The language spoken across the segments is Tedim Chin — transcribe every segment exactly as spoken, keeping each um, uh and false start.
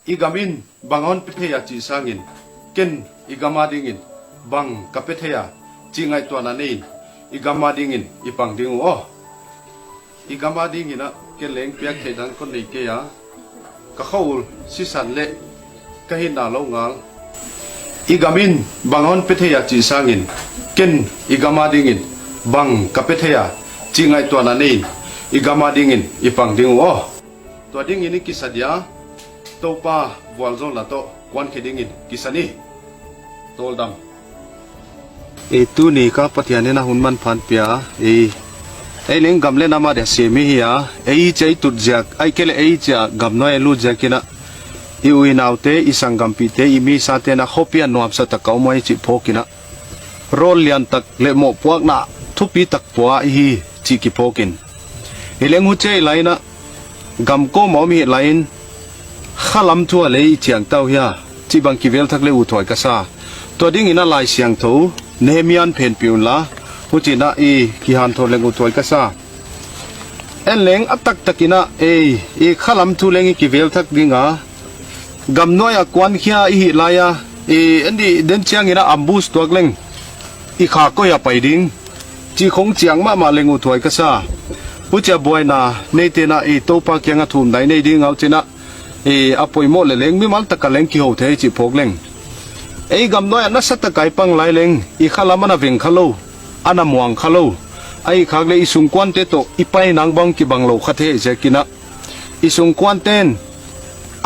I gam in bang a hong pia thei a cih sangin, ken i gam a dingin bang ka pia thei a cih ngaihtuahna nei-in, i gam a dingin i pang ding uh aw. I gam a dingin ah ken leng piak theih dan kong nei kei a, ka khua-ul sisan le ka hihna lo ngal. I gam in bang a hong pia thei a cih sangin, ken i gam a dingin bang ka pia thei a cih ngaihtuahna nei-in, i gam a dingin i pang ding uh aw. Tua dingin i kisa dia, Topa vualzawlna tawh kuankhia dingin kisa ni. Tawldam. Ei tuni ka Pathian in a hun manpha hong pia, ei, ei leng gam le nam a dia sem i hi a, ei cia i tut ziak, ahih kei leh ei cia gamnuai a i lut ziakin ah, i u i naute, i sanggampihte, i misate in ah khuapi ah nuamsa tak a om uh hi cih phawkin ah, rawl lian tak le mawhpuakna thupi tak pua i hi cih kiphawkin, hi leng hucia i lai-in ah, gam kawm a om i hih lai-in, khalam thu a lei i ciangta uh hia cih bang kivel thak le uthuai ka sa. Tua dingin ah Lai Siangtho Nehemiah in phenpih unla, huci-in ah i kihanthawn leng uthuai ka sa. En leng a taktakin ah ei, i khalam thu leng i kivel thak ding a, gamnuai ah kuankhia i hih lai-a, i en dih den ciangin ah ambush tuak leng i kha koi a pai ding cih khong ciang mahmah leng uthuai ka sa. Hucia buaina neite in ah i Topa kiangah thumna i nei ding a, huci-in ah i a poimawh leh leng mimal tak a leng kiho thei cih phawk leng, ei gamnuai ah nasa tak a i pang lai leng i khalam a na veng kha lo, a na muang kha lo, ahih khak leh i sungkuante tawh i pai nang bang kibang lo kha thei ziakin ah, i sungkuante in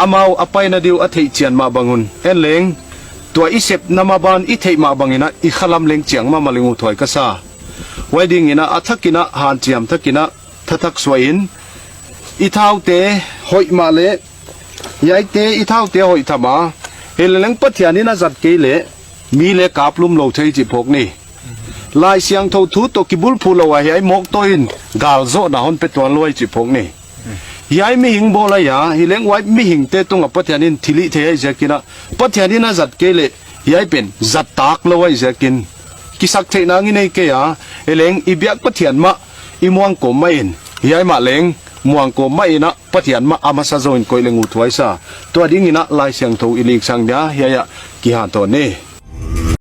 amau a paina ding uh a theih cian mah bangun, en leng tua i sepna maban i theih mah bangin ah i khalam leng ciang mahmah leng uthuai ka sa. Huai dingin ah a thakin ah hanciam thakin ah thathak suahin, i thaute hoih mah leh, hiaite i thaute hoih tham a, hi leh leng Pathian in a zat kei leh mi le kaplum lo thei cih phawk ni. Lai Siangtho thu tawh kibulphuh lo a hiai mawk tawi in galzawhna hon pia tuan lo ahi cih phawk ni. Hiai mihing bawl ahi a, hi leng huai mihingte tungah Pathian in thilhih thei ahi ziakin ah, Pathian in a zat kei leh hiai pen zat tak lo ahi ziakin, kisaktheihna i nei kei a, hi leng i biak Pathian mah i muangkawm mah in, hiai mah leng muangkawm mah in ah Pathian mah a masa zo in koih leng uthuai sa. Tua dingin ah Lai Siangtho i liksang dia hiai ah kihanthawn ni.